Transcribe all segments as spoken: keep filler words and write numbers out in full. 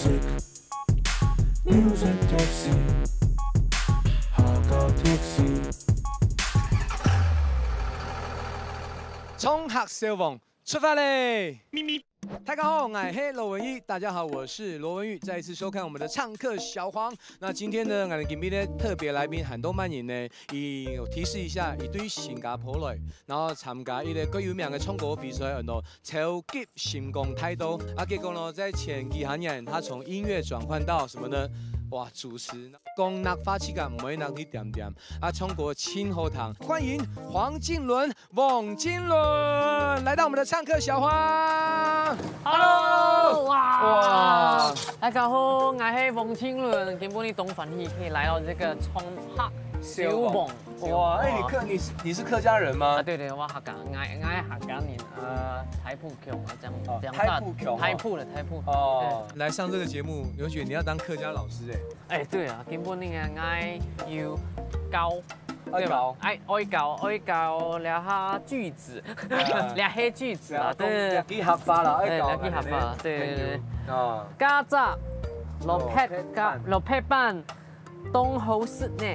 Music Taxi，客家 taxi。唱客小黃出發咧！大家好，我是羅文裕。大家好，我是羅文裕。再一次收看我们的唱客小黃。那今天呢，我们今天的特别来宾很多慢人呢，伊有提示一下，伊对新加坡来，然后参加一个最有名的唱歌比赛，很多 超级星光大道。啊，结果呢，在前几下年，他从音乐转换到什么呢？哇，主持，講客話自家毋會客氣恬恬，啊，唱歌真好聽。歡迎黃靖倫，黃靖倫來到我們的唱客小黃。Hello，哇，哇，大家好，我是黃靖倫，今晡日當歡喜可以來到這個唱客小黃。哇，哎，你客，你是，你是客家人嗎？啊，對對，我客家，我，我客家人，呃，大埔腔啊，這樣，哦，這樣大，大埔腔哦。大埔的，大埔。哦。對。來上這個節目，有覺得你要當客家老師哎。哎，對啊，今晡日啊，𠊎有教，對吧？愛教。哎，愛教，愛教這下句子，啊。這下句子啦，對對對。這句客話啦，愛教。哎，這句客話，對對對。啊。虼蚻，蘿蔔，哦，蘿蔔粄。 當好食呢。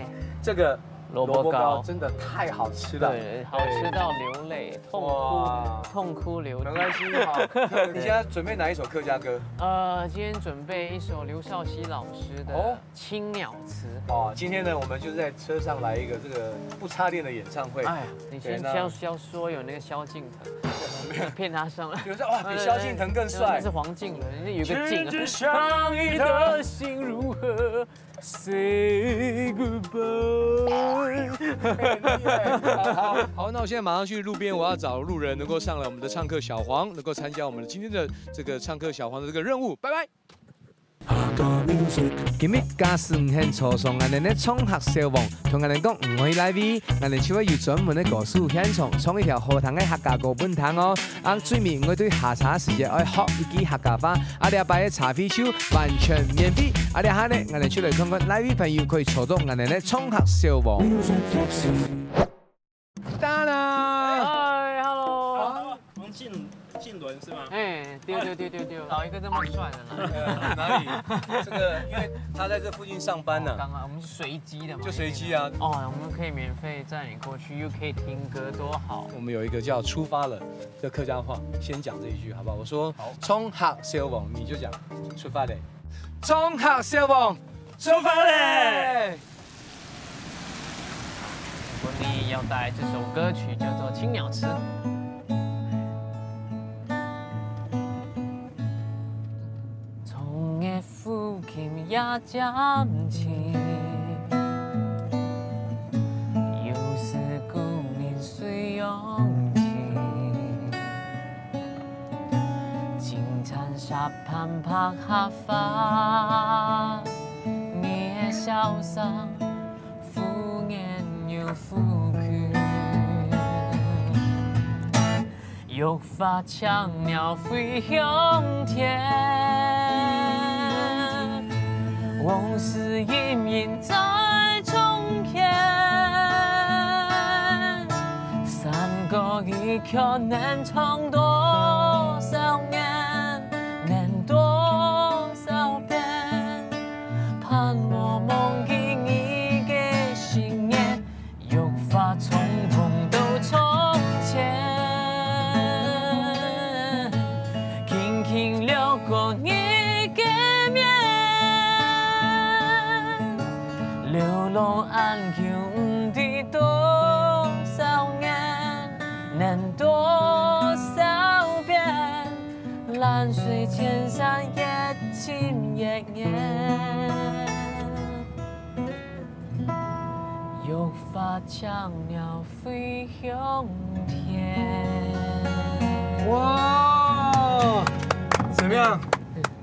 這個蘿蔔糕。蘿蔔糕真的太好吃了。對，好吃到流淚，痛哭，哇。痛哭流涕。沒關係哈，你現在準備哪一首客家歌？呃，今天準備一首劉劭希老師的哦。《青鳥詞》。哦，今天呢，我們就是在車上來一個這個不插電的演唱會。哎呀，你先，對，那先，先說有那個蕭敬騰，騙他上來。有人說，哇，比蕭敬騰更帥。那是黃靖倫，那有個靖啊。 Say goodbye。好，那我現在馬上去路邊，我要找路人能夠上來我們的唱客小黃，能夠參加我們的今天的這個唱客小黃的這個任務，拜拜。今日假使你肯坐上𠊎等个唱客小黃，同𠊎等講你愛來位，𠊎等就會有專門个歌手現場唱一條好聽个客家歌分聽哦。 啊，最尾𠊎對下車時節愛學一句客家話，啊，這擺个車費就完全免費。啊，這下呢，𠊎等就來看看哪位朋友可以坐到𠊎等个唱客小黃。Music Taxi。到啦！嗨，hello。啊，黃靖，靖倫是嗎？哎，對對對對對，找一個這麼帥的來。哪裡？這個，因為他在這附近上班呢。剛剛我們是隨機的嘛。就隨機啊。哦，我們可以免費載你過去，又可以聽歌，多好。我們有一個叫出發了。 这客家话，先讲这一句好不好？我说好。唱客小黃，你就讲出发嘞。唱客小黃，出发嘞。我们要带这首歌曲叫做《青鸟词》。 窗外風琴夜漸靜，又是故人水鄉情。金蟬石畔白客話，你的瀟灑，忽遠又忽近。 玉髮青鳥飛向天，往事隱隱在窗前。山歌一曲能唱多少年，能多少遍？盼我夢見你的新年， 玉髮重逢到窗前，輕輕掠過你的面。流浪安久，毋知多少年，能多少遍？ 藍水千山，越尋越遠。玉髮青鳥飛向天。哇，怎麼樣？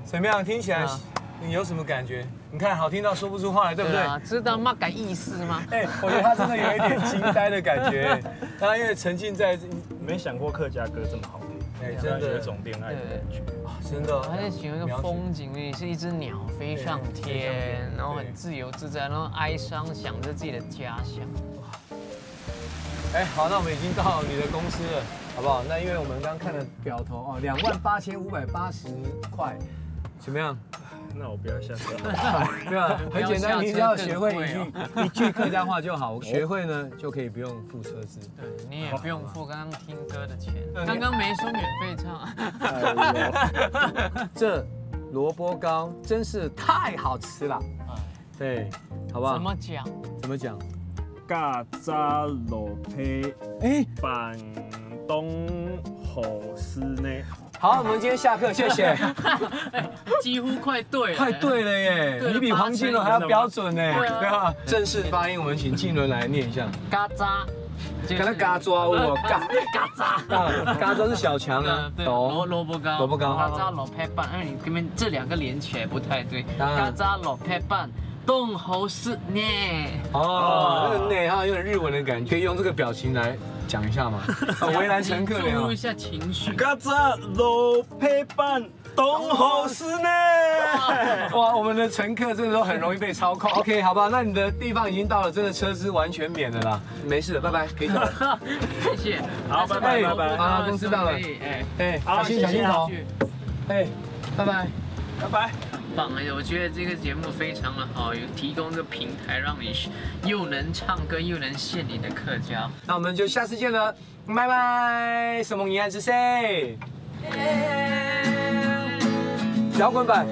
怎麼樣？聽起來，啊，你有什麼感覺？ 你看，好聽到說不出話來，對不對？對啊，知道麼个意思嗎？哎，我覺得他真的有一點驚呆的感覺。他因為沉浸在，沒想過客家歌這麼好聽，哎，真的。有一種戀愛的感覺。對。啊，真的。他在形容一個風景，也是一隻鳥飛上天，對，飛上天，然後很自由自在，然後哀傷，想著自己的家鄉。哎，好，那我們已經到你的公司了，好不好？那因為我們剛剛看了表頭哦，兩萬八千五百八十塊，怎麼樣？那我不要下车。没有啊，很简单，不要下车你只要学会一更贵句一句客家话就好。学会呢，就可以不用付车资。对你也不用付刚刚听歌的钱，对刚刚没说免费唱啊。这萝卜糕真是太好吃了。对，好不好？怎么讲？怎么讲？咖哩蘿蔔哎，粄當好食呢。好，我们今天下课，谢谢。几乎快对了，快对了耶，对你比黄靖伦还要标准呢。八成。对啊，正式发音我们请靖伦来念一下。咖哩，就是跟他嘎抓我嘎咖哩。啊，嘎抓是小强啊嗯，对，懂萝。萝卜糕，萝卜糕咖哩蘿蔔粄，哎，你这边这两个连起来不太对，啊咖哩蘿蔔粄，当好食呢。哦，那个呢，哈，有点日文的感觉，可以用这个表情来讲一下吗？啊为难乘客的哈注入一。下情绪。咖哩蘿蔔粄當好食呢。哇，我们的乘客真的都很容易被操控。OK，好吧，那你的地方已经到了，真的车资完全免了啦，没事了，拜拜，可以走了。谢谢。好，拜拜拜拜。啊，公司到了。可以哎，哎，好小心小心头谢谢。哎，拜拜。拜拜。棒哎！我觉得这个节目非常的好，有提供一个平台，让你又能唱歌又能献你的客家。那我们就下次见了，拜拜。什么你爱吃谁？摇滚版。